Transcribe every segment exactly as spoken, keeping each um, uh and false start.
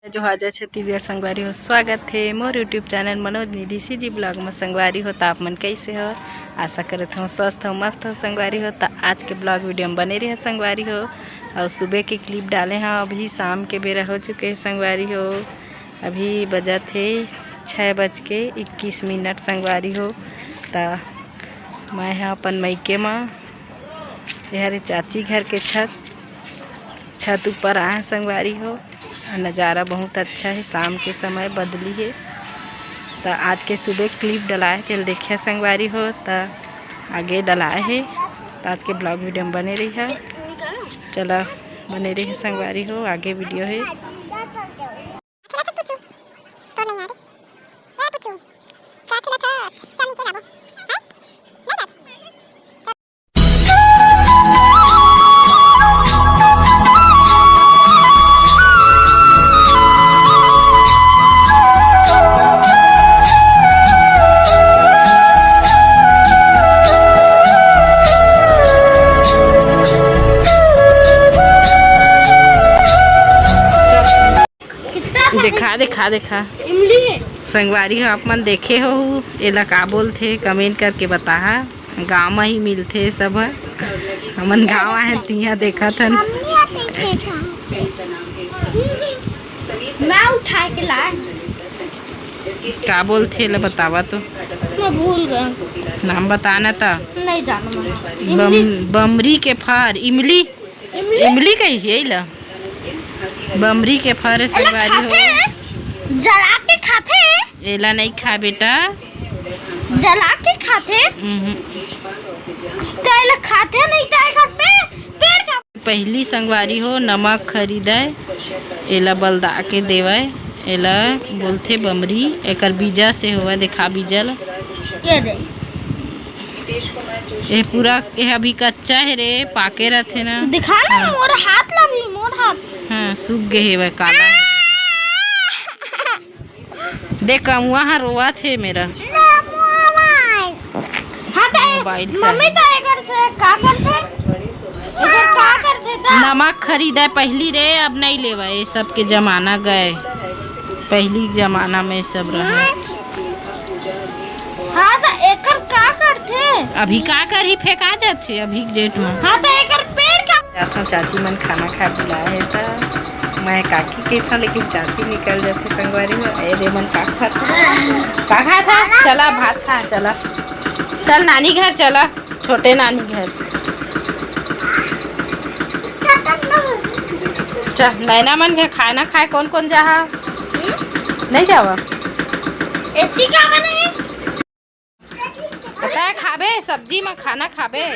जोहार, जय छत्तीसगढ़ संगवारी हो, स्वागत हे मोर YouTube चैनल मनोज निधि CG vlog में। संगवारी हो, त आप मन कैसे हो? आशा करत हो स्वस्थ हो, मस्त हो संगवारी हो। त आज के vlog video में बने रहे संगवारी हो। और सुबह के clip डाले हैं, अभी शाम के बेरा हो चुके हैं संगवारी हो। अभी बजत हे छः बज के इक्कीस मिनट संगवारी हो। त मैं ह अपन मइके म, ये हरे चाची घर के छत, छत ऊपर आए हैं संगवारी हो। और नज़ारा बहुत अच्छा है, शाम के समय बदली है। त आज के सुबह clip डलाए, तेल देखिए संगवारी हो। त आगे डलाए है, त आज के vlog video में बने रही है। चला, बने रही संगवारी हो, आगे video है। देखा, देखा, देखा। इमली है। संगवारी हो, आप मन देखे हो, एला का बोलथे, comment करके बताहा। गाँव म ही मिलथे सब ह। हमन गाँव आहे, तिहा देखत हन। मैं उठा के लाए। का बोलथे, एला बतावा तो। मैं भूल गया। नाम बताना त। नहीं जानू मैं। बम-, बमरी के फर, इमली। इमली? इमली कही है एला। बमरी के फर एला संगवारी हो। खाथे? जला के खाथे? एला नहीं खा बेटा। जला के खाथे? उहुं। तो एला खाथे नहीं त एकर पे-, पेड़ का? पहली संगवारी हो नमक खरीदे, एला बलदा के देवे, एला बोलथे बमरी, एकर बीजा से होवे, देखा बीजा ला। ये दे। ये पूरा, ये अभी कच्चा है रे, पाके रहथे ना। दिखा ना, हाँ। मोर हाथ ला भी, मोर हाथ। हाँ, सूख गए हे वह काला। देख, कमुआ ह रोवत हे मेरा। हाँ, तो ए-, mobile मम्मी चाही। तो एकर से का करथे? एकर का करथे त? नमक खरीदे पहली रे, अब नहीं लेवे, ये सब के जमाना गए। पहली जमाना में सब रहे। हाँ, तो एकर का करथे? अभी का करही, फेंका जाथे अभी के date में। हाँ, तो एकर पेड़ का? जाथन, चाची मन खाना खाए बुलाए हे, त मैं काकी कहिथन, लेकिन चाची निकल जाथे संगवारी हो। ए दे मन का खात, का खात हा? चला भात खा, चला। चल नानी घर चला, छोटे नानी घर। चल नैना मन घर खाना खाए, कौन कौन जाहा? नहीं जावा? एती का बने? पता है खाबे, सब्जी में खाना खाबे।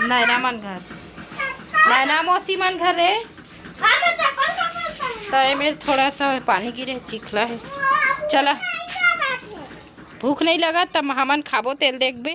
नैना मन घर, नैना मौसी मन घर रे। तो एमेर थोड़ा सा पानी गिरे, चिखला है। चला, भूख नहीं लगा तब हमन खाबो, तेल देखबे।